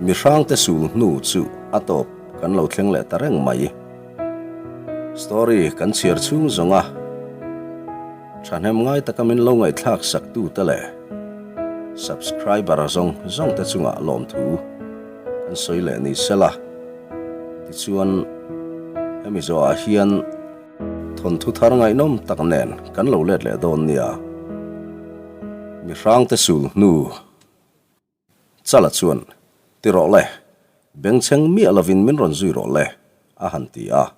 Mihrangte sul hnu chu a tawp kan lo thleng leh ta reng mai. Story kan chhiar chhung zawng a, thahnem ngai taka min lo ngaihthlak sak tu te leh subscriber zawng zawng te chungah lawmthu kan sawi leh ni sela. Tichuan hemi zawhah hian thawnthu thar ngaihnawm tak nen kan lo let leh dawn nia. Mihrangte sul hnu. Chala chuan, Ti rawh le, bengchheng miah lovin min rawn zui rawh le, a han ti a.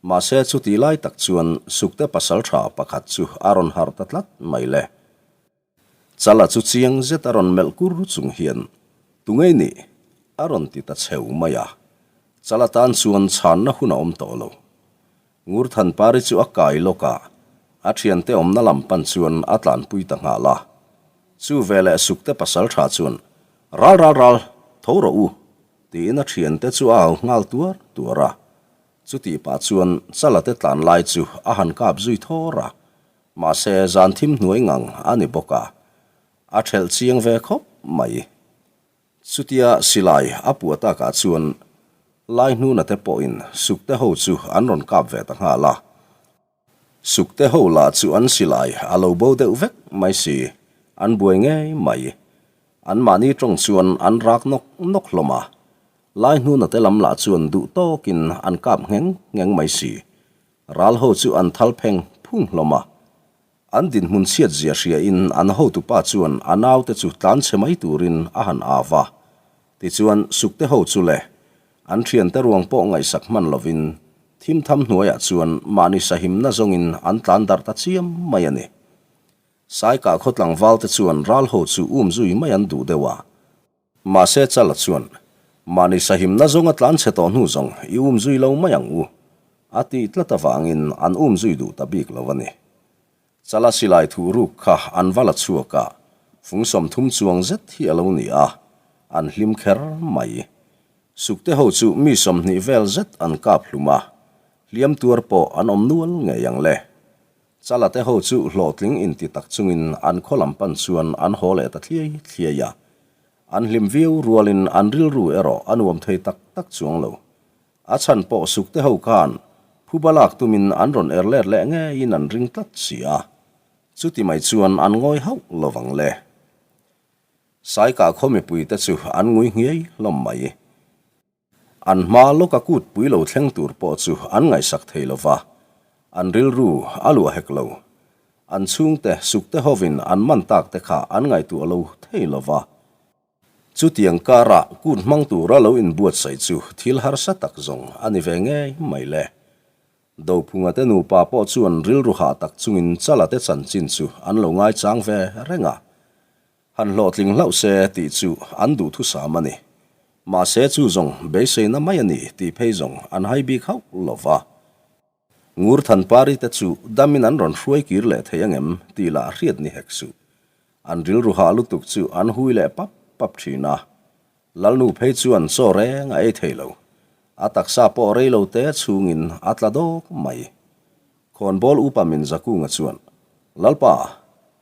Mahse chuti lai tak chuan Sukte pasaltha pakhat chu a rawn harh ta tlat mai le. Chala chu chiang zet a rawn melh kur chung hian, Tungei nih? a rawn ti ta cheu mai a. Chala tan chuan chhanna hun a awm tawh lo. Ngurthanpari chu a kai lawk a, a thiante awmna lam pan chuan a tlanpui ta nghal a. Chu veleh Sukte pasaltha chuan, Ral ral ral, tho rawh u! tiin a thiante chu a au nghal tuar tuar a. Chutih pah chuan Chalate tlan lai chu a han kap zui thawr a, mahse zan thim hnuai ngang a ni bawk a, a thelh chiang ve khawp mai. Chutia silai a puah takah chuan Laihnuna te pawhin Sukte ho chu an rawn kap ve ta nghal a. Sukte ho lah chu an silai a lo bo deuh vek mai si, an buai ngei mai. Anmahni tawng chuan an rak nawk nawk hlawm a. Laihnuna te lam lah chuan duh tawkin an kap ngheng ngheng mai si. Ral ho chu an thal pheng phung hlawm a. An dinhmun chhiat zia hria in an hotupa chuan a naute chu tlan chhe mai turin a han au a. Tichuan Sukte ho chu le, an thiante ruang pawh ngaihsak hman lovin thim tham hnuaiah chuan mahni sahimna zawngin an tlan darh ta chiam mai a ni. Saikah khaw tlangvalte chuan ral ho chu um zui mai an duh deuh a. Mahse Chala chuan, Mahni sahimna zawnga tlan chhe tawh hnu zawng i um zui lo mai ang u, a tih tlat avangin an um zui duh ta bik lo a ni. Chala silai thuh ruk kha an va la chhuak a, fung 30 chuang zet hi a lo ni a, an hlim kher mai. Sukte ho chu mi 20 vel zet an kap hlum a, hliam tuar pawh an awm nual ngei ang le. Chala te ho chu hlawhtling inti tak chungin an khaw lam pan chuan an haw leh ta thliai thliai a. An hlim viau rualin an rilru erawh a nuam thei tak tak chuang lo. A chhan pawh suk te ho khan phuba lak tumin an rawn er let leh ngeiin an ring tlat si a. Chuti mai chuan an ngawi hauh lovang le. Saikah khaw mipuite chu an ngui nghiai hlawm mai. An hma lawka kut pui lo thleng tur pawh chu an ngaihsak thei lo va, an rilru a luah hek lo. An chhungte sukte hovin an man tak te kha an ngaihtuah lo thei lo va. Chutiang karah kut hmang tura lo inbuatsaih chu thil harsa tak zawng a ni ve ngei mai le. Dophunga te nupa pawh chuan rilru hah tak chungin Chala te chanchin chu an lo ngaichang ve reng a. Han hlawhtling hlauh se tih chu an duhthusam a ni. Mahse chu zawng beiseina mai a ni tih phei zawng an hai bik hauh lo va. Ngur Thanpari te chu damin an rawn hruai kir leh thei angem tih lah hriat ni hek suh. An rilru hah lutuk chu an hui leh pap pap thin a. Lalnu phei chuan chaw reng a ei thei lo. A taksa pawh rei lo te chhungin a tla dawk mai. Khawnbawl upa min Zakunga chuan, Lalpa,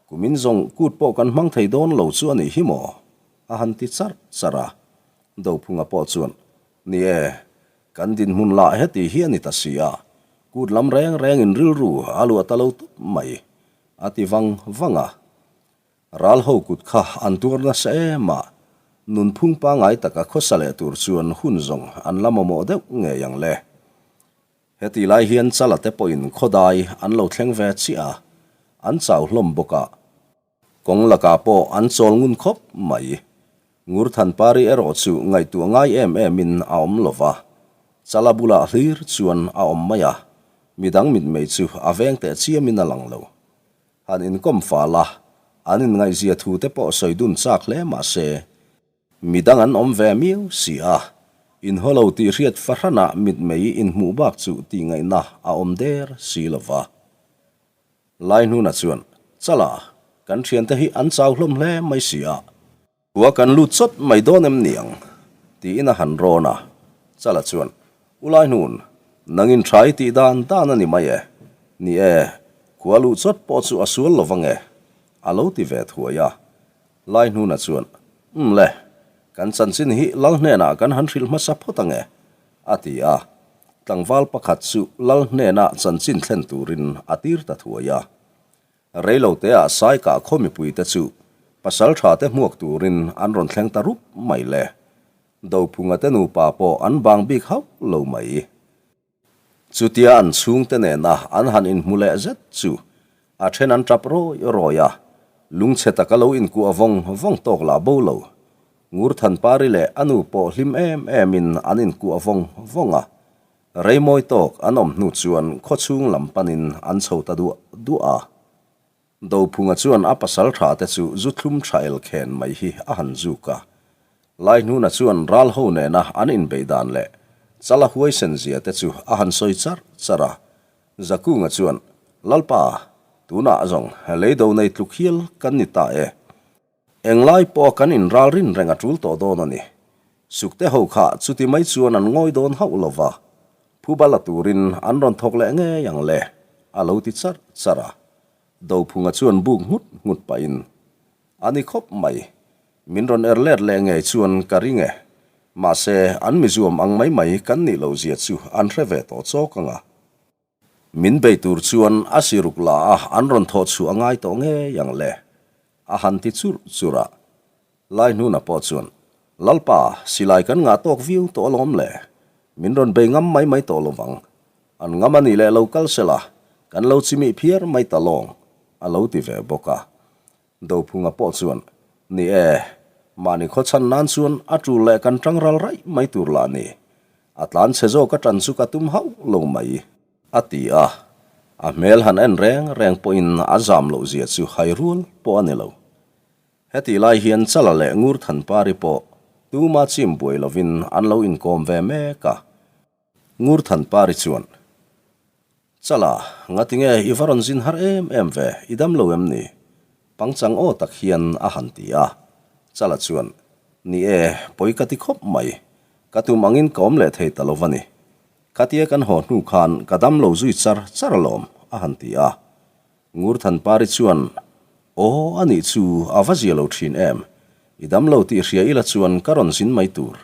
kumin zawng kut pawh kan hmang thei dawn lo chu a nih hi maw? a han ti charh charh a. Dophunga pawh chuan, Ni e, kan dinhmun lah heti hi a ni ta si a, kut lam reng rengin rilru a luah ta lo tawp mai, a ti vang vang a. Ral ho kut kha an tuar nasa em a, nunphung pangngai taka khawsa leh tur chuan hun zawng an la mamawh deuh ngei ang le. Heti lai hian Chala te pawhin khawdai an lo thleng ve chiah a, an chau hlawm bawk a. Kawng lakah pawh an chawl ngun khawp mai. Ngurthanpari erawh chu ngaihtuah ngai em emin a awm lo va, Chala bulah hlir chuan a awm mai a, midang mitmei chu a veng teh chiamin a lang lo. Han inkawm fal a, an inngaihzia thu te pawh sawi dun chak hle mah se, Midang an awm ve miau si a, inhaw lo tih hriat fahranah mitmei inhmuh bak chu tih ngaihna a awm der si lo va. Laihnuna chuan, Chala, kan thiante hi an chau hlawm hle mai si a. Khua kan lut chawt mai dawn em niang? tiin a han rawn a. Chala chuan, U Laihnun, nangin tha i tih dan dan a ni mai e. Ni e, khua luh chawt pawh chu a sual lo vang e, a lo ti ve thuai a. Laihnuna chuan, Umm le, Kan chanchin hi Lal hnenah kan han hrilh hmasa phawt ang e, a ti a. Tlangval pakhat chu Lal hnena chanchin thlen turin a tir ta thuai a. Reiloteah Saikah khaw mipuite chu pasalṭha te hmuak turin an rawn thleng ta rup mai le. Dophunga te nupa pawh an bang bik hauh lo mai. Chutia an chhungte nena an han inhmu leh zet chu a then an tap rawi rawi a, lungchhe taka lo inkuah vawng vawng tawk lah bo lo. Ngurthanpari leh a nu pawh hlim em emin an inkuah vawng vawng a, reimawi tawk an awm hnu chuan khawchhung lam panin an chho ta duah duah a. Dophunga chuan a pasal tha te chu zu thlum tha el khen mai hi a han zuk a. Laihnuna chuan ral ho nena an inbeih dan leh chala huaisen zia te chu a han sawi char char a. Zakunga chuan, Lalpa, tunah zawng leido nei tluk hial kan ni ta e. Englai pawha kan inral rin reng a tul tawh dawn a ni. Sukte ho kha chuti mai chuan an ngawi dawn hauh lo va, phuba la turin an rawn thawk leh ngei ang le, a lo ti charh charh a. Dophunga chuan buk nghut nghut pahin, A ni khawp mai, min rawn er let leh ngei chuan ka ring e. Mahse, an mizuam ang mai mai kan nih loh zia chu an hre ve tawh chawk ang a. Min bei tur chuan a siruk la a an rawn thawh chhuah a ngai tawh ngei ang le, a han ti churh churh a. Laihnuna pawh chuan, Lalpa, silai kan ngah tawk viau tawh alawm le, min rawn bei ngam mai mai tawh lovang. An ngam a nih leh lo kal sela, kan lo chimih phiar mai ta lawng, a lo ti ve bawk a. Dophunga pawh chuan, Ni e, mahni khaw chhan nan chuan a tul leh kan tang ral raih mai tur lah ni. A tlan chhe zawk a tan chu ka tum hauh lo mai, a ti a. A hmel han en reng reng pawhin a zam loh zia chu hai rual pawh a ni lo. Hetih lai hian Chala leh Ngurthanpari pawh tuma chim buai lovin an lo inkawm ve mek a. Ngurthanpari chuan, Chala, ngatinge i va rawn zin har em em ve, i dam lo em ni? Pangchang aw tak hian a han ti a. Chala chuan, Ni e, pawi ka ti khawp mai. Ka tum angin ka awm leh thei ta lo va ni. Khatia kan haw hnu khan ka dam lo zui char char alawm, a han ti a. Ngurthanpari chuan, Aw, a nih chu, a va zia lo thin em? I dam lo tih hria ila chuan ka rawn zin mai tur.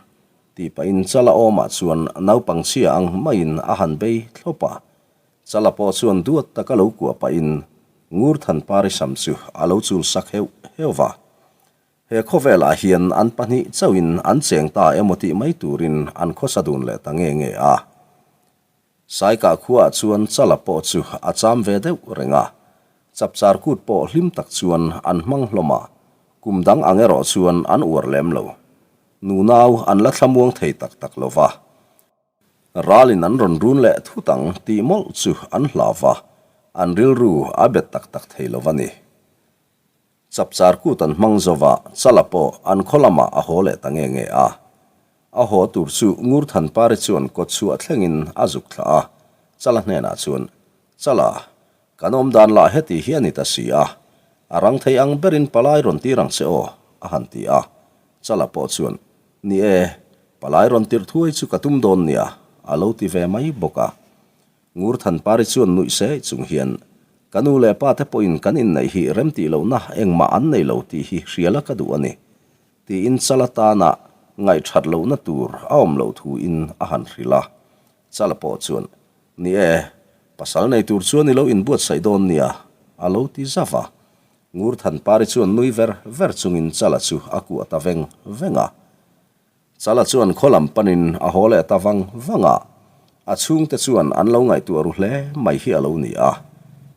Tih pahin Chala awmah chuan naupang chhia ang maiin a han bei thlawp a. Chala pawh chuan duat taka lo kuah pahin Ngurthanpari sam chu a lo chul sak heuh heuh va. He khawvelah hian an pahnih chauhin an cheng ta emaw tih mai turin an khawsa dun leh ta nge nge a. Saikah khuaah chuan Chala pawh chu a cham ve deuh reng a, Chapchar kut pawh hlim tak chuan an hmang hlawm a, kum dang ang erawh chuan an uar lem lo. Nunau an la thlamuang thei tak tak lo va. Ralin an rawn run leh thut ang tih mawlh chu an hlau va, an rilru a bet tak tak thei lo va ni. Chapchar kut an hmang zo va, Chala pawh an khaw lamah a haw leh ta nge nge a. A haw tur chu Ngurthanpari chuan kawtchhuah thlengin a zuk thlah a, Chala hnenah chuan, Chala, kan awm dan lah heti hi a ni ta si a, a rang thei ang berin palai rawn tir ang che aw, a han ti a. Chala pawh chuan, Ni e, palai rawn tirh thuai chu ka tum dawn nia, a lo ti ve mai bawk a. Ngurthanpari chuan nuih se chung hian, Ka nu leh pa te pawhin kan inneih hi remtih lohna engmah an nei lo tih hi hriala ka duh a ni, tiin Chala tana ngaihthat lohna tur a awm loh thuin a han hrilh a. Chala pawh chuan, Ni e, pasal nei tur chuan i lo inbuatsaih dawn nia, a lo ti zauh a. Ngurthanpari chuan nui ver ver chungin Chala chu a kuah ta veng veng a. Chala chuan khaw lam panin a haw leh ta vang vang a, a chhungte chuan an lo ngaihtuah ru hle mai hi a lo ni a.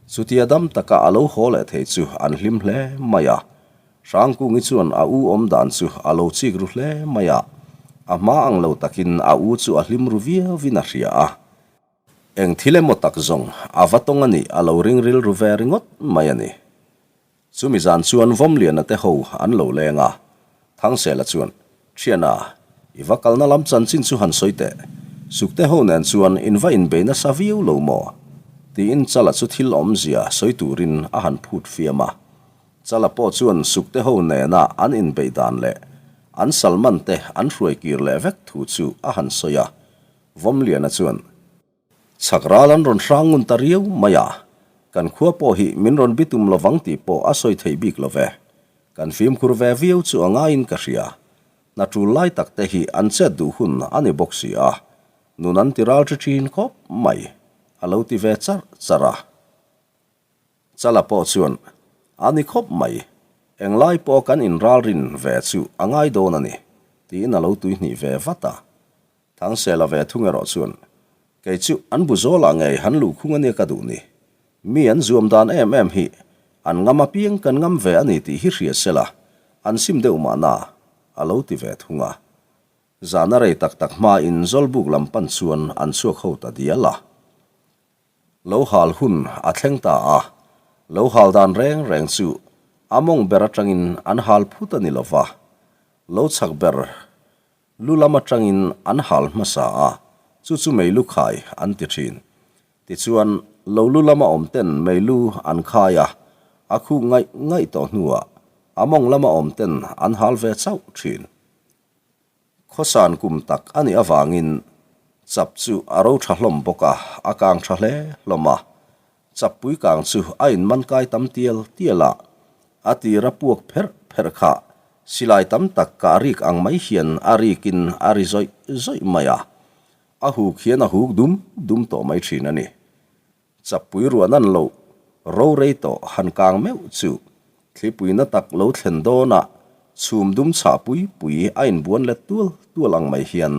Chutia dam taka a lo haw leh thei chu an hlim hle mai a. Hrangkungi chuan a u awm dan chu a lo chik ru hle mai a, a hma ang lo takin a u chu a hlim ru viauin a hria a. Eng thil emaw tak zawng a va tawng a nih a lo ring rilru ve ringawt mai a ni. Chumi zan chuan Vawmliana te ho an lo leng a, Thangsela chuan, Thiana, i va kalna lam chanchin chu han sawi teh. Sukte ho nen chuan in va inbei nasa viau lo maw? tiin Chala chu thil awmzia sawi turin a han phut fiam a. Chala pawh chuan Sukte ho nena an inbeih dan leh an salman te an hruai kir leh vek thu chu a han sawi a. Vawmliana chuan, Chhak ral an rawn hrang ngun ta riau mai a, kan khua pawh hi min rawn bitum lovang tih pawh a sawi theih bik lo ve. Kan fimkhur ve viau chu a ngaiin ka hria. Hna tul lai tak te hi an chet duh hun a ni bawk si a, nun an ti ral ṭi ṭhin khawp mai, a lo ti ve charh charh a. Chala pawh chuan, A ni khawp mai, englai pawh kan inralrin ve chu a ngai dawn a ni, tiin a lo tuihnih ve vat a. Thangsela ve thung erawh chuan, Kei chu an bu zawlah ngei han luhkhung a nia ka duh ni. Mi an zuam dan em em hi an ngam apiang kan ngam ve a ni tih hi hria sela, an sim deuh mahna, a lo ti ve thung a. Zana rei tak tak hmain Zawlbuk lam pan chuan an chhuak ho ta dial a. Lo hal hun a thleng ta a, lo hal dan reng reng chu a mawng ber atangin an hal phut a ni lova, lo chak ber Lu lam atangin an hal hmasa a, chu chu meilu khai an ti thin. Tichuan, lo lu lama awm ten meilu an khai a, a khuk ngaih ngaih tawh hnuah a mawng lama awm ten an hal ve chauh thin. Khawsan kum tak a nih avangin chap chu a ro tha hlawm bawk a, a kang tha hle hlawm a. Chappui kang chu a inman kai tam tial tial a, a tir a puak pherh pherh kha silai tam tak kah rik ang mai hian a rikin a ri zawih zawih mai a, a huk hian a huk dum dum tawh mai thin a ni. Chappui ruah nan loh ro rei tawh han kang meuh chu thlipui na tak lo thlen dawnah chhum dum chhah pui pui a inbuan let tual tual ang mai hian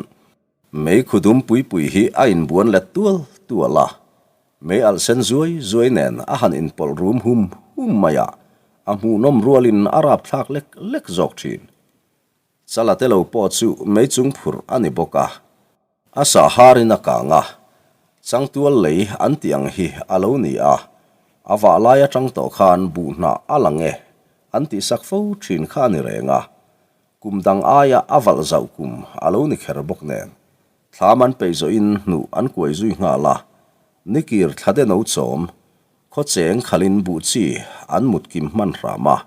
Mei khu dum pui pui hi a inbuan let tual tual a, mei alh sen zuai zuai nen a han inpawlh rum hum hum mai a, a hmuhnawm rualin a rapthlak lek lek zawk thin. Chala te lo pawh chu mei chung phurh a ni bawk a, a sah harin a kang a, changtual lei an tih ang hi a lo ni a, a vah lai atang tawh khan buh hnah a lang e an tihsak fo thin kha a ni reng a, Kum dang aia a valh zauh kum a lo ni kher bawk nen, thlam an peih zawhin hnuh an kuai zui nghal a, nikir thla de no chawm, khaw cheng khalin buh chi an mut kim hman hram a,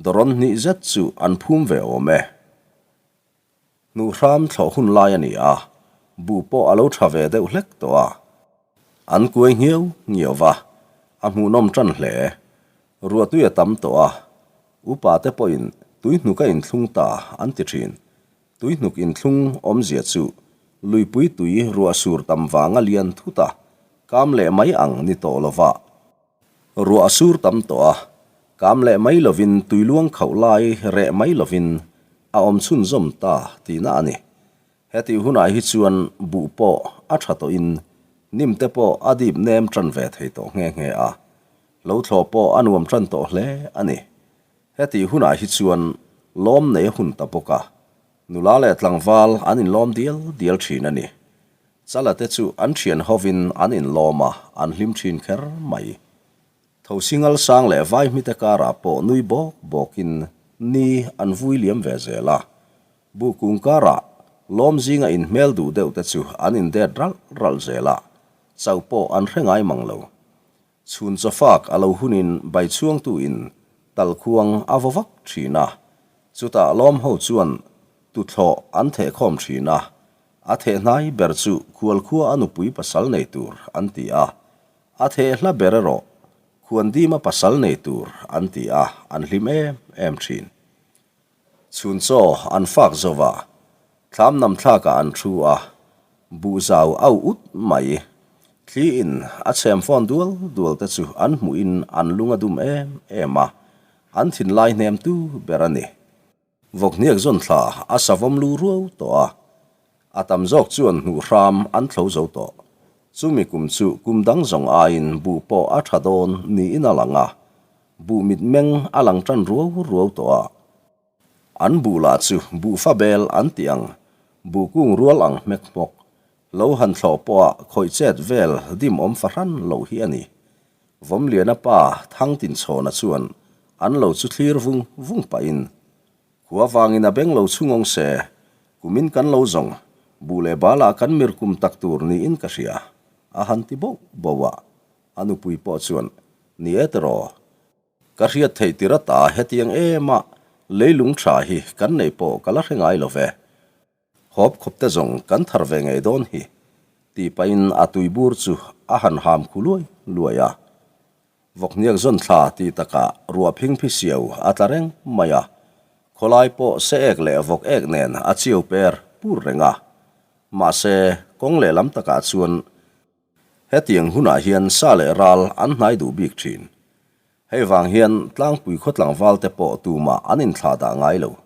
dawrawn hnih zet chu an phum ve awm e. Hnuh hram thlawh hun lai a ni a, buh pawh a lo tha ve deuh hlek tawh a, an kuai nghiau nghiau va, a hmuhnawm tan hle. Ruahtui a tam tawh a, upa te pawhin tuihnuk a inthlung ta an ti thin. Tuihnuk inthlung awmzia chu luipui tui ruah sur tam vanga lian thut a, kam leh mai ang ni tawh lova. Ruah a sur tam tawh a, kam leh mai lovin tui luang khauh lai reh mai lovin a awm chhunzawm ta tihna a ni. Hetih hunah hi chuan buh pawh a tha tawhin nim te pawh a dip nem tan ve thei tawh nghe nghe a, lo thlawh pawh a nuam tan tawh hle a ni. Hetih hunah hi chuan lawm nei a hun ta bawk a, nula leh tlangval an inlawm dial dial thin a ni. Chala te chu an thian hovin an inlawm a, an hlim thin kher mai. Thosingal sang leh vaihmite karah pawh nui bawk bawkin ni an vui liam ve zel a. Buh kung karah lawm zinga inhmel duh deuh te chu an indet ralh ralh zel a, chauh pawh an hre ngai mang lo. Chhun chawfak a lo hunin bai chhuangtu in talkhuang a vaw vak thin a, chutah lawm ho chuan tuthlawh an thehkhawm thin a, a theh hnai ber chu khualkhua a nupui pasal nei tur an ti a, A theh hla ber erawh Khuandima pasal nei tur an ti a, an hlim em em thin. Chhun chaw an fak zo va, thlam nam thlakah an thu a, buh zau au ut mai. Thli in a chhem fawn dual dual te chu an hmuhin an lung a dum em em a, an thinlai hnemtu ber a ni. Vawkhniak zawn thla a savawm lu ruau tawh a, a tam zawk chuan hnuh hram an thlo zo tawh. Chumi kum chu kum dang zawng aiin buh pawh a tha dawn niin a lang a, buh mitmeng a lang tan ruau ruau tawh a. An buh lah chu buh fa bel an tih ang, buh kung rual ang hmek hmawk, lo han thlawh pawha khawih chet vel dim awm fahran loh hi a ni. Vawmliana pa Thangtinchhawna chuan an lo chu thlir vung vung pahin, Khua vangin a beng lo chhungawng se, kumin kan lo zawng, buh leh balah kan mir kum tak tur niin ka hria, a han ti boh boh a. A nupui pawh chuan, Ni e tiraw, ka hriat theih tir ata hetiang ema leilung tha hi kan neih pawh ka la hre ngai lo ve. Hawp khawp te zawng kan thar ve ngei dawn hi, tih pahin a tuibur chu a han ham khu luai luai a. Vawkhniak zawn thla tih takah ruah phing phi siau a tla reng mai a. Khawlai pawh se ek leh vawk ek nen a chiau per pur reng a. Mahse, kawng lehlam takah chuan hetiang hunah hian sa leh ral an hnai duh bik thin. Hei vang hian tlangpui khaw tlangval te pawh tumah an inthlah dah ngai lo.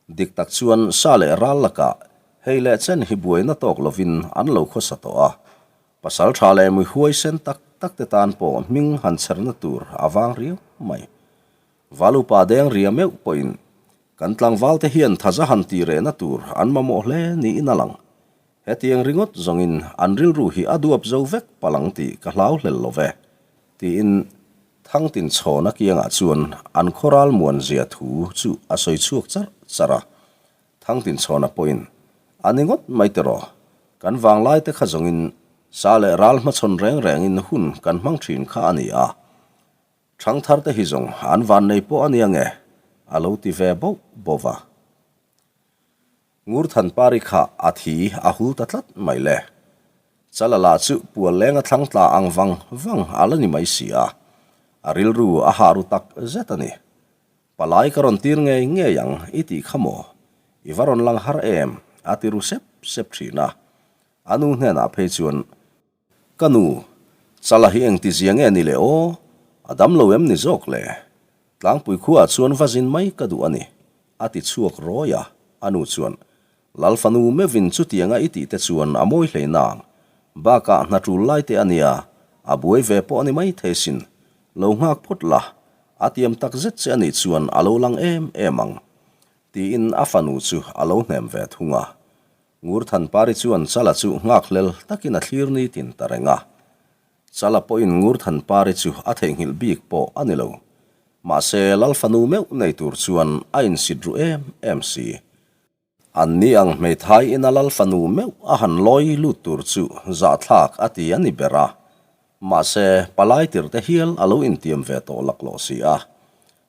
Dik tak chuan sa leh ral lakah hei leh chen hi buaina tawk lovin an lo khawsa tawh a. Pasal tha leh mui huaisen tak tak te tan pawh hming han chherna tur a vang riau mai. Valupa deng ria meuh pawhin kan tlangval te hian thaza han tih rehna tur an mamawh hle niin a lang. Hetiang ringawt zawngin an rilru hi a duap zo vek palh ang tih ka hlau hlel lo ve, tiin Thangtinchhawna kiangah chuan an khawral muanzia thu chu a sawi chhuak charh charh a. Thangtinchhawna pawhin, A ni ngawt mai tiraw, kan vanglai te kha zawngin sa leh ral hmachhawn reng rengin hun kan hmang thin kha a ni a. Thangthar te hi zawng an vannei pawh a nia nge? a lo ti ve bauh bauh va. Ngurthanpari kha a thi a hul ta tlat mai le. Chalala chu pual lenga thlang tla ang vang vang a la ni mai si a, a rilru a hah ru tak zet a ni. Palai ka rawn tir ngei ngei ang i tih kha maw? I va rawn lang har em? a ti ru sep sep thin a. A nu hnenah phei chuan Ka nu, Chala hi engti zia nge ni le aw? A dam lo em ni zawk le? Tlangpui khuaah chuan va zin mai ka duh a ni, a ti chhuak rawi a. A nu chuan, Lal fanu meuhin chutianga i tih te chuan a mawi hlei nang. Bakah hna tul lai te a nia, a buai ve pawh a ni mai thei sin. Lo nghak phawt la, a tiam tak zet che a nih chuan a lo lang em em ang, tiin a fanu chu a lo hnem ve thung a. Ngurthanpari chuan Chala chu nghakhlel takin a thlir ni tin ta reng a. Chala pawhin Ngurthanpari chu a theihnghilh bik pawh a ni lo. Mahse, Lal fanu meuh nei tur chuan a insit ru em em si. An ni ang hmeithai ina Lal fanu meuh a han lawi lut tur chu zahthlak a ti a ni ber a. Mahse, palai tirte hial a lo intiam ve tawh laklawh si a.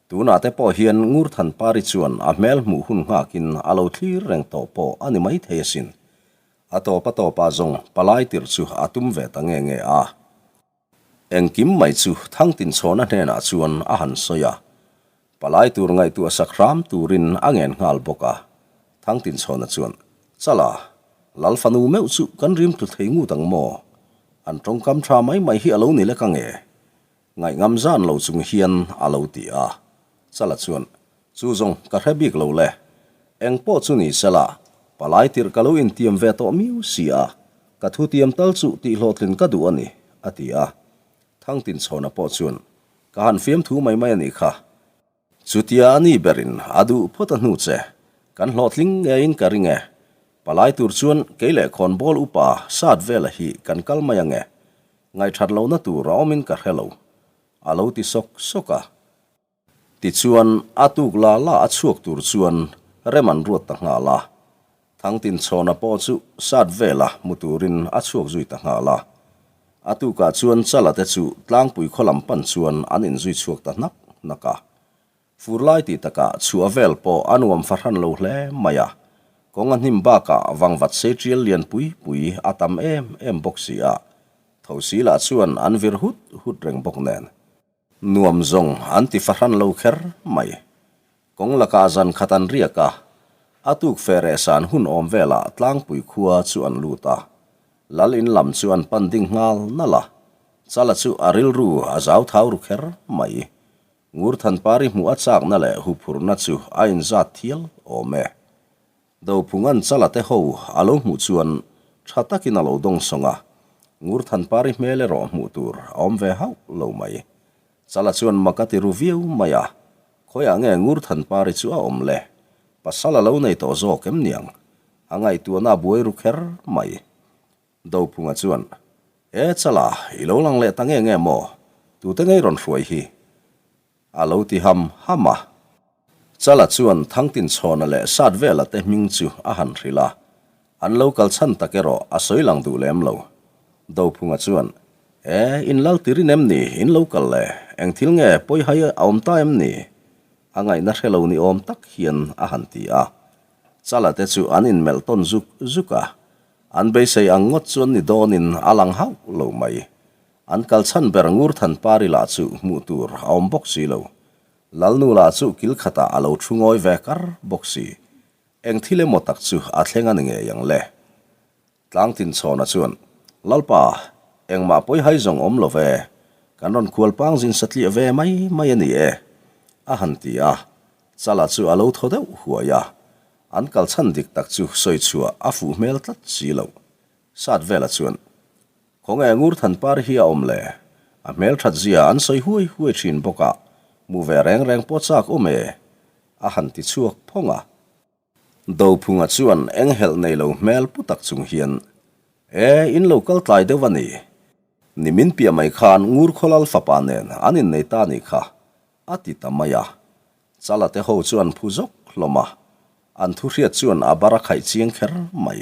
Tunah te pawh hian Ngurthanpari chuan a hmel hmuh hun nghakin a lo thlir reng tawh pawh a ni maithei asin. A tawp a tawpah zawng palai tirh chu a tum ve ta nge nge a. Engkim mai chu Thangtinchhawna hnenah chuan a han sawi a. Palai tur ngaihtuah sak hram turin a ngen nghal bawk a. Thangtinchhawna chuan, Chala, Lal fanu meuh chu kan rim tlu thei ngut ang maw? An tawngkam tha mai mai hi a lo ni lek ange? Ngaihngam zan lo chung hian a lo ti a. Chala chuan, Chu zawng ka hre bik lo le. Eng pawh chu ni sela, palai tirh ka lo intiam ve tawh miu si a, ka thutiam tal chu tihhlawhtlin ka duh a ni, a ti a. Thangtinchhawna pawh chuan, Ka han fiamthu mai mai a nih kha. Chutia a ni berin a duh phawt a hnu che, kan hlawhtling ngeiin ka ring e. Palai tur chuan kei leh khawnbawl upa sat vela hi kan kal mai ange. Ngaihthat lohna tur a awmin ka hre lo, a lo ti sawk sawk a. Tichuan, a tuk la la a chhuak tur chuan rem an ruat ta nghal a. Thangtinchhawna pawh chu sat vela hmu turin a chhuak zui ta nghal a. A tukah chuan Chala te chu tlangpui khaw lam pan chuan an inzui chhuak ta hnak hnak a. Fur lai tih takah chhuah vel pawh a nuam fahran lo hle mai a, kawng a hnim bakah vangvat sei tial lian pui pui a tam em em bawk si a, thosi lah chuan an vir hut hut reng bawk nen. Nuam zawng an ti fahran lo kher mai. Kawng lakah zan khat an riak a, a tuk fe reh san hun awm velah tlangpui khua chu an lut a, Lal in lam chu an pan ding nghal nalh a, Chala chu a rilru a zau thau ru kher mai. Ngurthanpari hmuh a chakna leh huphurhna chu a inzat thial awm e. Dophunga'n Chala te ho a lo hmuh chuan tha takin a lo dawngsawng a, Ngurthanpari hmel erawh hmuh tur a awm ve hauh lo mai. Chala chuan mak a ti ru viau mai a, khawiah nge Ngurthanpari chu a awm le? Pasal a lo nei tawh zawk em niang? A ngaihtuahna a buai ru kher mai. Dophunga chuan, E Chala, i lo lang leh ta nge nge maw? Tute ngei rawn hruai hi? A lo ti ham ham a. Chala chuan Thangtinchhawna leh Satvela te hming chu a han hrilh a. An lo kal chhan tak erawh a sawi lang duh lem lo. Dophunga chuan, E, in lal tirin em ni in lo kal le? Eng thil nge pawi hai a awm ta em ni? A ngaihna hre lo ni awm tak hian a han ti a. Chala te chu an inmelh tawn zuk zuk a. An beisei ang ngawt chuan ni dawnin a lang hauh lo mai. An kal chhan ber Ngurthanpari lah chu hmuh tur a awm bawk si lo. Lalnu lah chu kil khatah a lo thu ngawi ve kar bawk si. Eng thil emaw tak chu a thleng a ni ngei ang le. Tlangtinchhawna chuan, Lalpa, engmah pawi hai zawng awm lo ve, kan rawn khual pangzin satliah ve mai mai a ni e, a han ti a. Chala chu a lo thaw deuh huai a, an kal chhan dik tak chu sawi chhuah a fuh hmel tlat si lo. Sat vela chuan, Khawnge Ngurthanpar hi a awm le? A hmel that zia an sawi huai huai thin bawk a, hmu ve reng reng pawh chak awm e, a han ti chhuak phawng a. Dophunga chuan eng helh nei lo hmel pu tak chung hian, E, in lo kal tlai deuh a ni. Nimin piah mai khan Ngurkhawlal fapa nen an innei ta nih kha, a ti ta mai a. Chala te ho chuan phu zawk hlawm a, an thu hriat chuan a bar a khaih chiang kher mai.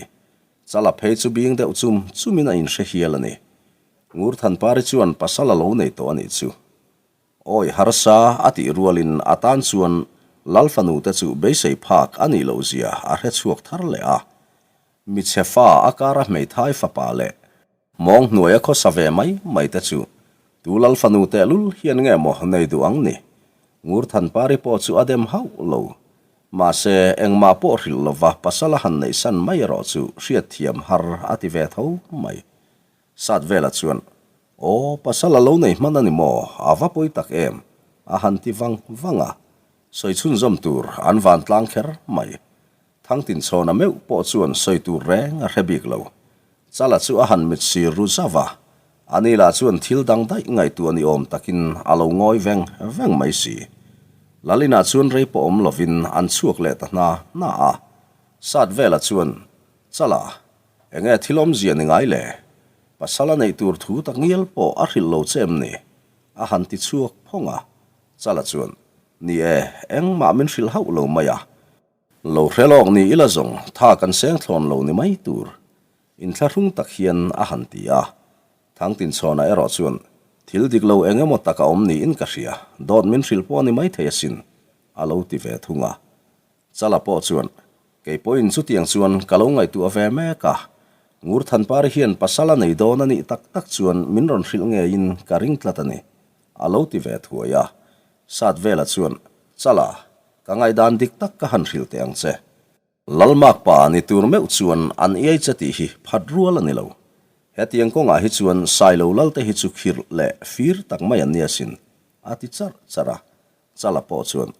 Chala phei chu bing deuh chum chumin a inhre hial a ni. Ngurthanpari chuan pasal a lo nei tawh a nih chu. Awi harsa a tih rualin a tan chuan Lal fanu te chu beisei phak a nih loh zia a hre chhuak thar leh a. Michhe fa a kara hmeithai fapa leh Mawng hnuaia khawsa ve mai mai te chu tu lal fanu tehlul hian nge maw nei duh ang ni? Ngurthanpari pawh chu a dem hauh lo. Mahse, engmah pawh hrilh lova pasal a han neihsan mai erawh chu hriatthiam har a ti ve tho mai. Sat vela chuan, Aw, pasal a lo nei hman a ni maw? A va pawi tak em? a han ti vang vang a. Sawi chhunzawm tur an vantlang kher mai. Thangtinchhawna meuh pawh chuan sawi tur reng a hre bik lo. Chala chu a han mit sir ru zauh a, ani lah chuan thil dang daih ngaihtuah ni awm takin a lo ngawi veng veng mai si. Lalinah chuan rei pawh awm lovin an chhuak leh ta hna hna a. Sat vela chuan, Chala, enge thil awmzia ni ngai le? Pasal a neih tur thu tak ngial pawh a hrilh lo che em ni? A han ti chhuak phawng a. Chala chuan, Ni e, engmah min hrilh hauh lo mai a. Lo hre lawk ni ila zawng tha kan seng thlawn lo ni mai tur. Inthlahrung tak hian a han ti a. Thangtinchhawna erawh chuan, Thil dik lo eng emaw tak a awm niin ka hria, dawt min hrilh pawh a ni maithei asin, a lo ti ve thung a. Chala pawh chuan, Kei pawhin chutiang chuan ka lo ngaihtuah ve mek a, Ngurthanpari hian pasal a nei dawn a nih tak tak chuan min rawn hrilh ngeiin ka ring tlat a ni, a lo ti ve thuai a. Sat vela chuan, Chala, ka ngaihdan dik tak ka han hrilh teh ang che. Lalmak pa ni tur meuh chuan an iai che tih hi phat rual a ni lo. Hetiang kawngah hi chuan Sailo Lalte hi chu khirh leh fir tak mai an ni asin, a ti charh charh a. Chala pawh chuan,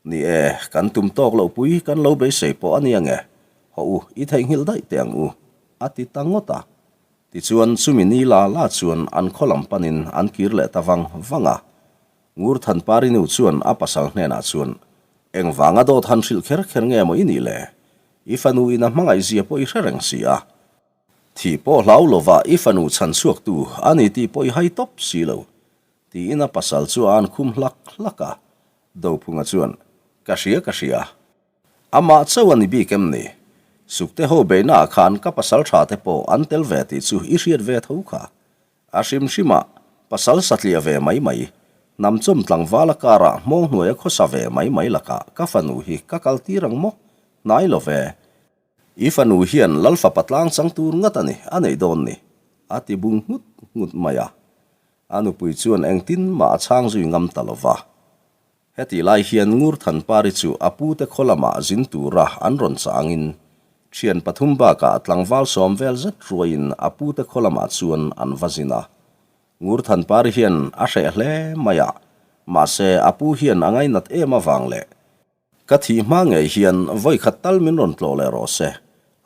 Ni e, kan tum tawk loh pui kan lo beisei pawh a ni ange, hawh u, i theihnghilh daih teh ang u, a ti ta ngawt a. Tichuan, chumi ni la la chuan an khaw lam panin an kir leh ta vang vang a. Ngurthanpari nu chuan a pasal hnenah chuan, Engvanga dawt han hrilh kher kher nge maw i nih le? I fanu in a hmangaihzia pawh i hre reng si a. Thih pawh hlau lova i fanu chhan chhuaktu a ni tih pawh i hai tawp si lo, tiin a pasal chu a an khum hlak hlak a. Dophunga chuan, Ka hria ka hria. Amah chauh a ni bik em ni? Sukte ho beihnaah khan ka pasal tha te pawh an tel ve tih chu i hriat ve tho kha. A hrim hrimah, pasal satliah ve mai mai, hnamchawm tlangval a karah hmawng hnuaia khawsa ve mai mai lakah ka fanu hi ka kal tir ang maw? Hnai lo ve. I fanu hian Lal fapa tlang chang tur ngat a ni, a neih dawn ni, a ti bung nghut nghut mai a. A nupui chuan engtin mah a chhang zui ngam ta lo va. Hetih lai hian Ngurthanpari chu a pute khaw lamah zin tura an rawn chah angin thian pathum bakah tlangval sawm vel zet ruaiin a pute khaw lamah chuan an va zin a. Ngurthanpari hian a hreh hle mai a, mahse a pu hian a ngainat em avang leh ka thih hma ngei hian vawi khat tal min rawn tlawh leh rawh se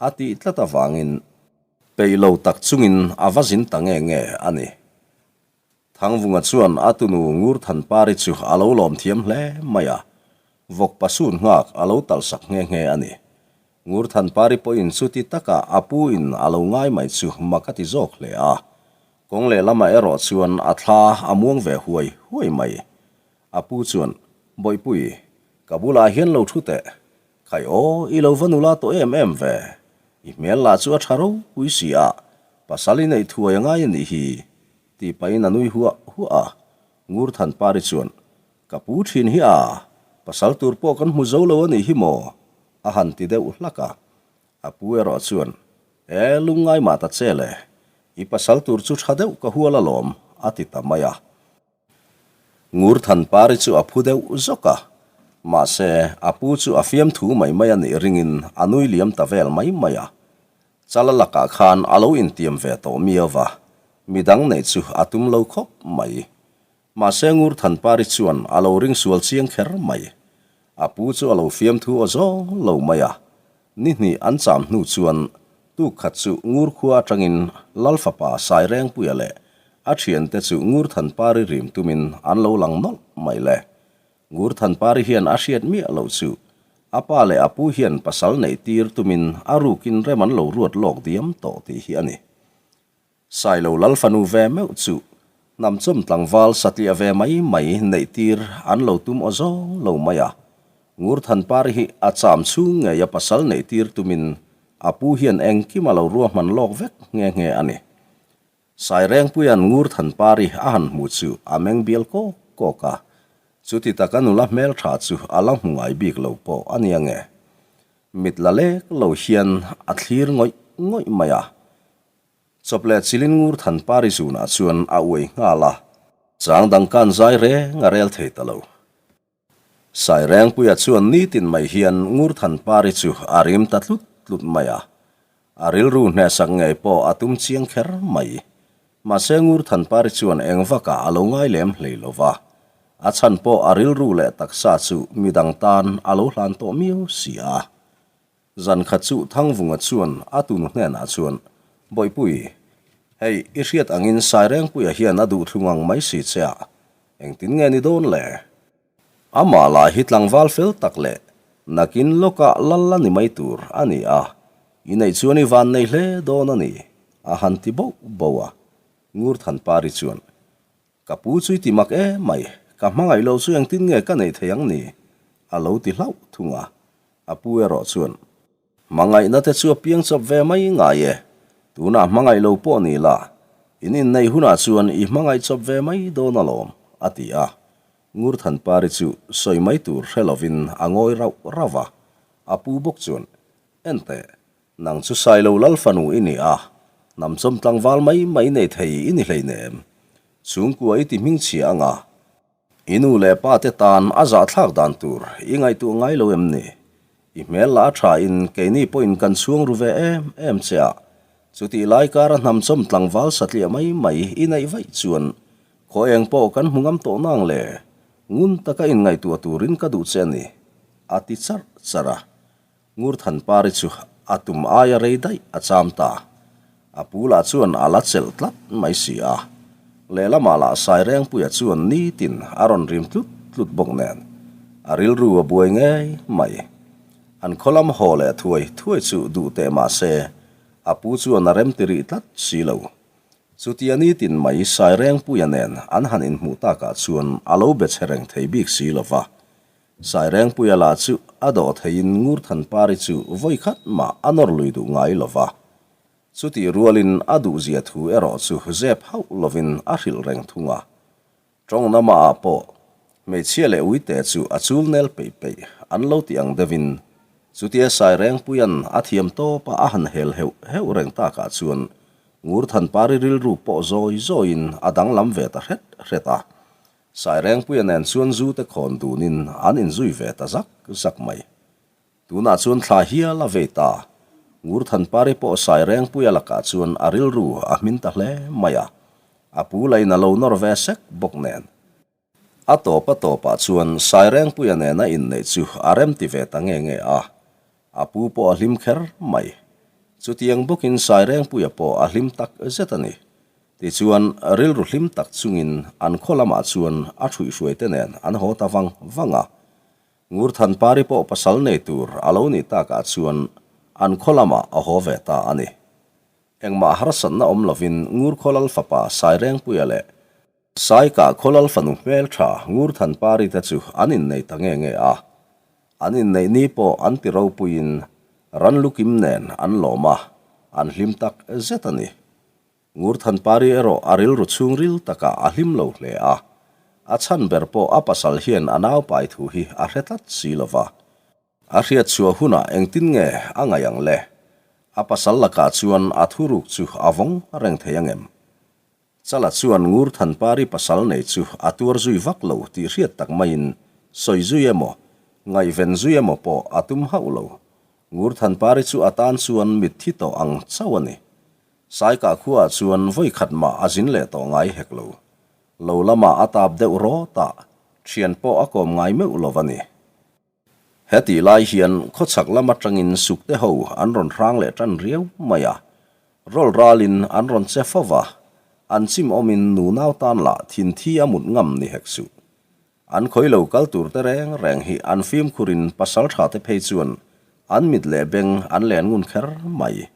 a tih tlat avangin peih lo tak chungin a va zin ta nge nge a ni. Thangvunga chuan a tunu Ngurthanpari chu a lo lawm thiam hle mai a, vawk pasun nghak a lo talhsak nghe nghe a ni. Ngurthanpari pawhin chuti taka a pu in a lo ngai mai chu mak a ti zawk hle a, kawng lehlamah erawh chuan a thla a muang ve huai huai mai. A pu chuan, Bawihpui, ka bulah hian lo thu teh. Khai aw, i lo va nula tawh em em ve. I hmel lah chu a tha ropui si a, pasal i neih thuai a ngai a nih hi, tih pahin a nui huah huah a. Ngurthanpari chuan, Ka pu thin hi a, pasal tur pawh kan hmu zo lo a nih hi maw? a han ti deuh hlak a. A pu erawh chuan, E, lungngai mah ta che le, i pasal tur chu tha deuh ka hual alawm, a ti ta mai a. Ngurthanpari chu a phu deuh zawk a, mahse, a pu chu a fiamthu mai mai a nih ringin a nui liam ta vel mai mai a. Chala lakah khan a lo intiam ve tawh miau va, midang neih chu a tum lo khawp mai. Mahse Ngurthanpari chuan a lo ring sual chiang kher mai. A pu chu a lo fiamthu aw zawng lo mai a. Ni hnih an cham hnu chuan tuk khat chu Ngurkhua atangin Lal fapa Sairengpuia leh a thiante chu Ngurthanpari rim tumin an lo lang nawlh mai le. Ngurthanpari hian a hriat miah loh chu a pa leh a pu hian pasal neih tir tumin a rukin rem an lo ruat lawk diam tawh tih hi a ni. Sailo lal fanu ve meuh chu hnamchawm tlangval satliah ve mai mai neih tir an lo tum aw zawng lo mai a. Ngurthanpari hi a cham chhung ngei a pasal neih tir tumin a pu hian engkim a lo ruahman lawk vek nghe nghe a ni. Sairengpuia'n Ngurthanpari a han hmu chu a meng bial kawk kawk a, chuti taka nula hmeltha chu a la hmu ngai bik lo pawh a nia nge. Mit la lek lo hian a thlir ngawih ngawih mai a. Chawp leh chilin ngur than pari zunah chuan a uai nghal a. Chang dang kan zai reng a rel thei ta lo. Sairengpuia chuan nitin mai hian ngur than pari chu a rim ta tlut tlut mai a. A rilru hnehsak ngei pawh a tum chiang kher mai. Mahse ngur than pari chuan eng vakah a lo ngai lem hlei lo va. A chhan pawh a rilru leh taksa chu midang tan a lo hlan tawh miau si a. Zan khat chu Thangvunga chuan a tunu hnenah chuan, Bawihpui, hei i hriat angin Sairengpuia hian a duh thlung ang mai si che a, engtin nge ni dawn le? Amah lah hi tlangval fel tak leh nakin lawkah lal la ni mai tur a ni a, i neih chuan i van nei hle dawn a ni, a han ti bauh bauh a. Ngurthanpari chuan, Ka pu chu i ti mak em mai, ka hmangaih lo chu engtin nge ka neih thei ang ni? a lo ti hlauh thung a. A pu erawh chuan, Hmangaihna te chu a piang chawp ve mai ngai e, tunah hmangaih lo pawh ni la, in inneih hunah chuan i hmangaih chawp ve mai dawn alawm, a ti a. Ngurthanpari chu sawi mai tur hre lovin a ngawi rauh rauh a. A pu bawk chuan, Enteh, Nang chu Sailo lal fanu i ni a, hnamchawm tlangval mai mai nei thei i ni hleinem. Chhungkua i ti hmingchhia anga, i nu leh pa te tan a zahthlak dan tur i ngaihtuah ngai lo em ni? I hmel lah a tha in keini pawhin kan chhuang ru ve em em che a, chutih lai kara hnamchawm tlangval satliah mai mai i neih vaih chuan khaw eng pawh kan hmu ngam tawh nang le, ngun taka inngaihtuah turin ka duh che a ni, a ti charh charh a. Ngurthanpari chu a tum aia rei daih a cham ta. A pu lah chuan a la chelh tlat mai si a. Lehlamah lah Sairengpuia chuan nitin a rawn rim tlut tlut bawk nen a rilru a buai ngei mai. An khaw lam haw leh thuai thuai chu duh teh mah se a pu chuan a remti rih tlat si lo. Chutia nitin mai Sairengpuia nen an han inhmuh takah chuan a lo be che reng thei bik si lo va. Sairengpuia lah chu a dawh theiin Ngurthanpari chu vawi khat mah a nawr lui duh ngai lo va. Chutih rualin a duhzia thu erawh chu zep hauh lovin a hrilh reng thung a. Tawng namaah pawh hmeichhia leh uite chu a chul nel peih peih an lo ti ang deuhin chutia Sairengpuia'n a thiam tawpa a han hel heuh heuh reng takah chuan Ngurthanpari rilru pawh zawi zawiin a danglam ve ta hret hret a. Sairengpuia nen chuan zu te khawn dunin an inzui ve ta zak zak mai. Tunah chuan thla hial a vei ta. Ngurthanpari pawh Sairengpuia lakah chuan a rilru a hmin ta hle mai a, a pu lain a lo nawr ve sek bawk nen. A tawp a tawpah chuan Sairengpuia nena inneih chu a remti ve ta nge nge a, A pu pawh a hlim kher mai. Chutiang bawkin Sairengpuia pawh a hlim tak zet a ni. Tichuan, rilru hlim tak chungin an khaw lamah chuan a hruihhruaite nen an haw ta vang vang a. Ngurthanpari pawh pasal nei tur a lo nih takah chuan an khaw lamah a haw ve ta a ni. Engmah harsatna awm lovin Ngurkhawlal fapa Sairengpuia leh Saika khawlal fanu hmeltha Ngurthanpari te chu an innei ta nge nge a. An inneih ni pawh an ti ropuiin ran lukim nen an lawm a, an hlim tak zet a ni. Ngurthanpari erawh a rilru chhungril takah a hlim lo hle a. A chhan ber pawh a pasal hian a naupai thu hi a hre tlat si lo va. A hriat chhuah hunah engtin nge a ngaih ang le? A pasal lakah chuan a thuruk chu a vawng reng thei angem? Chala chuan Ngurthanpari pasal nei chu a tuar zui vak lo tih hriat tak maiin sawi zui emaw, ngaihven zui emaw pawh a tum hauh lo. Ngurthanpari chu a tan chuan mitthi tawh ang chauh a ni. Saikah khuaah chuan vawi khat mah a zin leh tawh ngai hek lo. Lo lamah a tap deuh rawt a, thian pawh a kawm ngai meuh lo a ni. Hetih lai hian khawchhak lam atangin sukte ho an rawn hrang leh tan riau mai a, rawl ralin an rawn che fo va, an chim awmin nunau tan lah thinthi a mut ngam ni hek suh. An khawi lo kal tur te reng reng hi an fimkhurin pasal tha te phei chuan an mit leh beng an len ngun kher mai.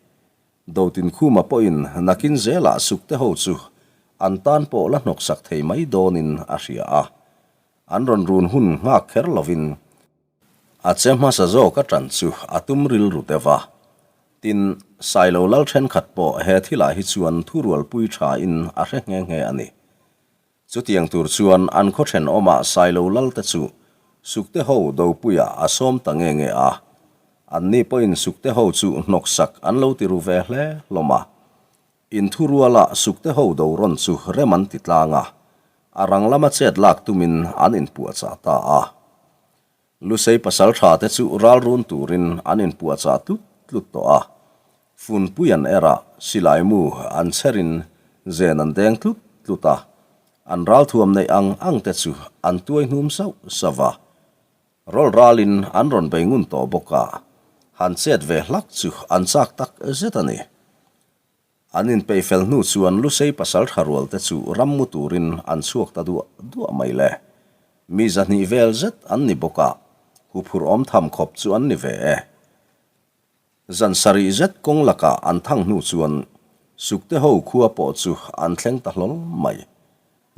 Dotinkhuma pawhin nakin zelah sukte ho chu an tan pawh la hnawksak thei mai dawnin a hria a. An rawn run hun nghak kher lovin a che hmasa zawk a ṭan chu a tum rilru deuh a. Tin, Sailo lal ṭhenkhat pawh he thilah hi chuan thurualpui ṭhain a hre nghe nghe a ni. Chutiang tur chuan an khaw ṭhenawmah Sailo lalte chu Sukte ho Dopuiah a sawm ta nge nge a. Anni pawhin Sukte ho chu hnawksak an lo ti ru ve hle hlawm a. Inthuruala sukte ho do rawn chu rem an ti tlang a, a rang lama chet lak tumin an inpuahchah ta a. Lusei pasaltha te chu ral run turin an inpuahchah tlut tlut tawh a, funpui an er a, silai mu an chherin zen an deng tlut tlut a, an ralthuam neih ang ang te chu an tuai hnum sauh sauh va. Rawl ralin an rawn bei ngun tawh bawk a, han chet ve hlak chu an chak tak zet a ni. An inpeih fel hnu chuan Lusei pasal tha rual te chu ram mu turin an chhuak ta duah duah mai le. Mi zahnih vel zet an ni bawk a, huphurh awm tham khawp chu an ni ve e. Zan sarih zet kawng lakah an thang hnu chuan Sukte ho khua pawh chu an thleng ta hlawl mai.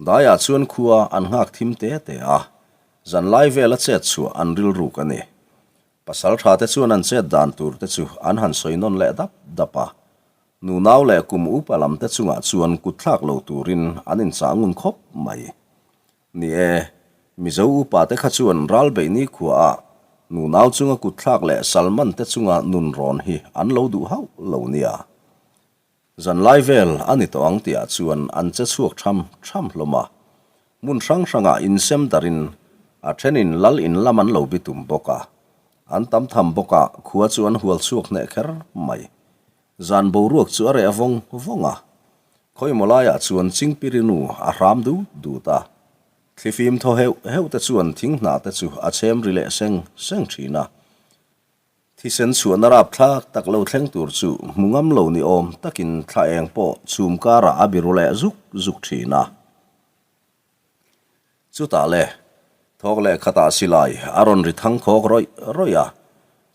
Daiah chuan khua an nghak thim te te a, zanlai vela chet chhuah an rilruk a ni. Pasal tha te chuan an chet dan tur te chu an han sawi nawn leh dap dap a. Nunau leh kum upa lam te chungah chuan kut thlak lo turin an inchah ngun khawp mai. Ni e, Mizo upa te kha chuan ral beih ni khuaah nunau chunga kut thlak leh Salman te chunga nun rawn hi an lo duh hauh lo nia. Zanlai vel a ni tawh ang tihah chuan an che chhuak tham tham hlawm a. Hmun hrang hrangah insem darin a thenin lal in lam an lo bitum bawk a. An tam tham bawk a, khua chu an hual chhuak hneh kher mai. Zan boruak chu a reh vawng vawng a. Khawimaw laiah chuan Chingpirinu a hram dut dut a. Thlifim thaw heuh heuh te chuan thing hnah te chu a chhem ri leh seng seng thin a. Thisen chhuahna rapthlak tak lo thleng tur chu hmu ngam lo ni awm takin thla eng pawh chhum karah a biru leh zuk zuk thin a. Chutah le, thawk leh khatah silai a rawn ri thang khawk rawih rawih a,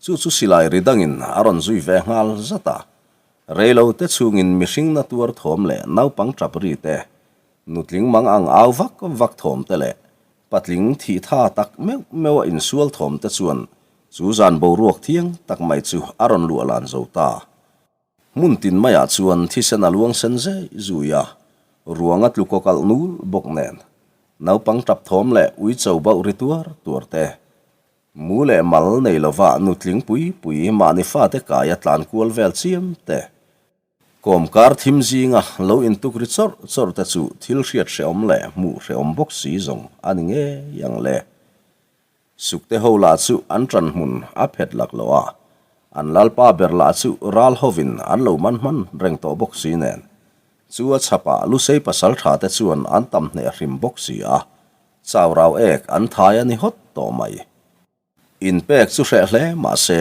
chu chu silai ri dangin a rawn zui ve nghal zat a. Reilo te chhungin mihring na tuar thawm leh naupang tap ri te, nutling mang ang au vak vak thawm te leh patling thih tha tak meuh meuh a insual thawm te chuan Chu zan boruak thiang tak mai chu a rawn luah lan zo ta. Hmun tin maiah chuan thisen a luang sen zei zui a, ruang a tlu kaw kalh nul bawk nen. Naupang tap thawm leh ui cho bauh ri tuar tuar te. Mu leh mal nei lova nutling pui pui mahni fate kaia tlan kual vel chiam te. Kawmkar thim zinga lo intuk ri chawrh chawrh te chu thil hriat hrehawm leh hmuh hrehawm bawk si zawng a ni ngei ang le. Sukte ho lah chu an ṭan hmun a phet lak lo a, an lalpa ber lah chu ral hovin an lo man hman reng tawh bawk si nen. Chu a chhapah Lusei pasal ṭha te chuan an tam hneh hrim bawk si a, chau rau ek an thai a ni hawt tawh mai. Inpek chu hreh hle mah se,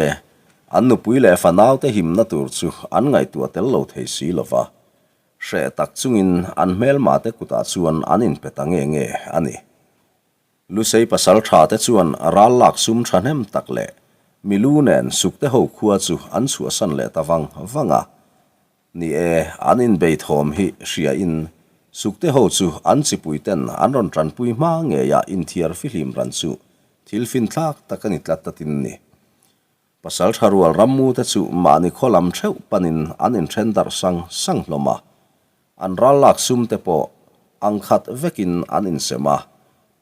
an nupui leh fanaute himna tur chu an ngaihtuah tel lo thei si lo va. Hreh tak chungin an hmelmate kutah chuan an inpe ta nge nge a ni. Lusei pasal tha te chuan ral lak sum thahnem tak leh milu nen sukte ho khua chu an chhuahsan leh ta vang vang a. Ni e, an inbei thawm hi hria in sukte ho chu an chipui ten an rawn tanpui hma ngeia inthiar fihlim ran chu thil finthlak tak a ni tlat ta tin ni. Pasal tha rual rammu te chu mahni khaw lam theuh panin an inthen darh sang sang hlawm a. An ral lak sum te pawh ang khat vekin an insem a,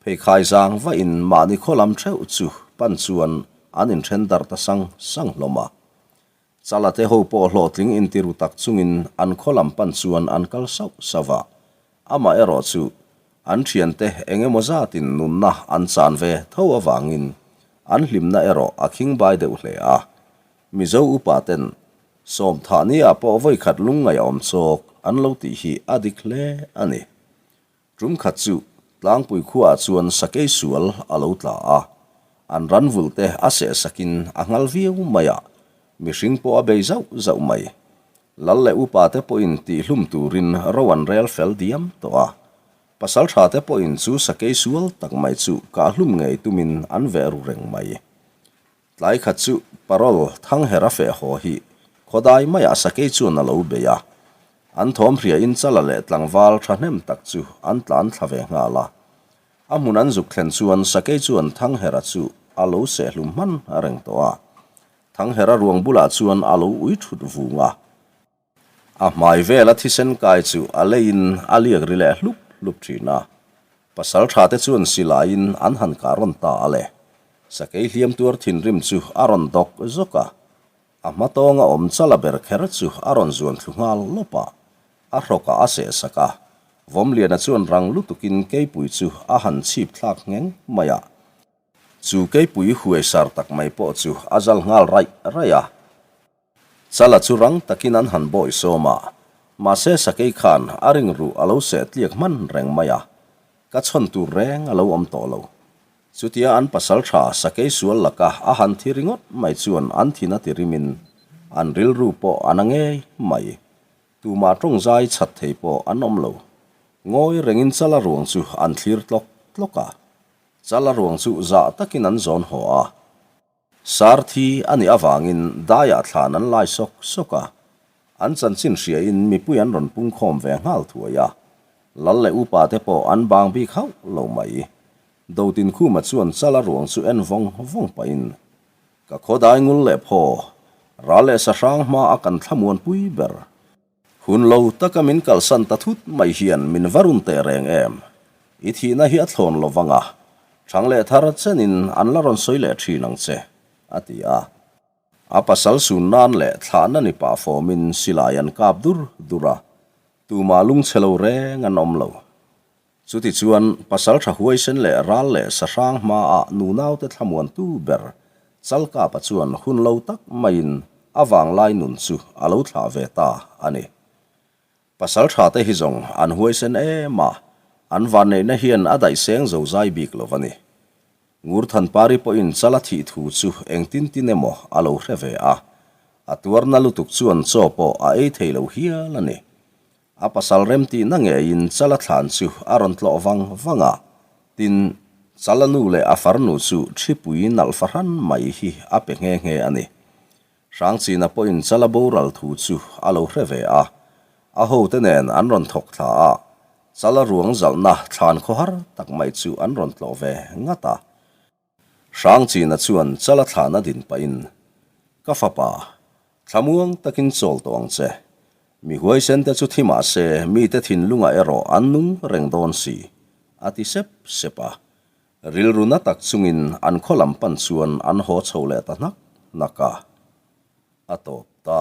pheikhai zang vahin mahni khaw lam theuh chu pan chuan an inthen darh ta sang sang hlawm a. Chala te ho pawh hlawhtling intiru tak chungin an khaw lam pan chuan an kal sauh sauh a. Amaherawhchu, an thiante eng emaw zatin nunna an chan ve tho avangin an hlimna erawh a khingbai deuh hle a. Mizo upa ten Sawmthah ni-ah pawh vawikhat lungngaih a awm chawk an lo tih hi a dik hle a ni. Tum khat chu Tlangpui khuaah chuan sakei sual a lo tla a, an ran vul te a seh sakin a nghal viau mai a, mihring pawh a bei zauh zauh mai. Lal leh upa te pawhin tihhlum turin ro an rel fel diam tawh a, pasaltha te pawhin chu sakei sual tak mai chu kahhlum ngei tumin an veh ru reng mai. Tlai khat chu parole Thangher a feh haw hi khawdai maiah sakei chuan a lo bei a. An thawm hriain Chala leh tlangval thahnem tak chu an tlan thla ve nghal a. A hmun an zuk thlen chuan sakei chuan Thanghera chu a lo sehhlum hman reng tawh a. Thanghera ruang bulah chuan a lo ui thut vung a. A hmai vela thisen kai chu a leiin a liak ri leh hlup hlup thin a. Pasal tha te chuan silaiin an han kah rawn ta a le. Sakei hliam tuar thinrim chu a rawn dawk zawk a. A hma tawnga awm chala ber kher chu a rawn zuan thlu nghal lawp a. A hrawkah a seh sak a. Vawmliana chuan rang lutukin keipui chu a han chhip thlak ngheng mai a. Chu keipui huaisar tak mai pawh chu a zal nghal raih raih a. Chala chu rang takin an han bawi sawm a, mahse sakei khan a ring ruh a lo seh tliak hman reng mai a, ka chhawn tur reng a lo awm tawh lo. Chutia an pasal tha sakei sual laka a han thi ringawt mai chuan an thin a ti rimin an rilru pawh a na ngei mai. Tumah tawngzai chhat thei pawh an awm lo. Ngawi rengin Chala ruang chu an thlir tlawk tlawk a. Chala ruang chu zah takin an zawn haw a. Sar thi a nih avangin daiah thlan an lai sawk sawk a, an chanchin hriain mipui an rawn pungkhawm ve nghal thuai a, Lal leh upa te pawh an bang bik hauh lo mai. Dotinkhuma chuan Chala ruang chu en vawng vawng pahin, Ka khawdai ngul leh phaw, ral leh sahrang hma a kan thlamuanpui ber. Hun lo taka min kalsan ta thut mai hian min va run teh reng em? I thihna hi a thlawn lo vang a, thang leh thar chenin an la rawn sawi leh thin ang che, a ti a. A pasal sun nan leh thlahna ni pah fawmin silai an kap dur dur a, tumah lungchhe lo reng an awm lo. Chutichuan, pasal tha huaisen leh ral leh sahrang hmaah nunaute thlamuantu ber Chalkapa chuan hun lo tak maiin a vanglai nun chu a lo thlah ve ta a ni. Pasal thate hi zawng an huaisen em a, an vanneihna hian a daihseng zozai bik lo a ni. Ngurthanpari pawhin Chala thih thu chu engtin tin emaw a lo hre ve a, a tuarna lutuk chuan chaw pawh a ei thei lo hial a ni. A pasal remtihna ngeiin Chala thlan chu a rawn tlawh vang vang a, tin, Chala nu leh a farnu chu ṭhipui nalh fahran mai hi a pe nghe nghe a ni. Hrangchina pawhin Chala boral thu chu a lo hre ve a, a hote nen an rawn thawk thla a, Chala ruang zalhna thlan khawhar tak mai chu an rawn tlawh ve ngat a. Hrangchina chuan Chala thlan a din pahin, Ka fapa, thlamuang takin chawl tawh ang che. Mi huaisente chu thi mah se, mite thinlungah erawh an nung reng dawn si, a ti sep sep a. Rilru na tak chungin an khaw lam pan chuan an haw chho leh ta hnak hnak a. A tawp ta.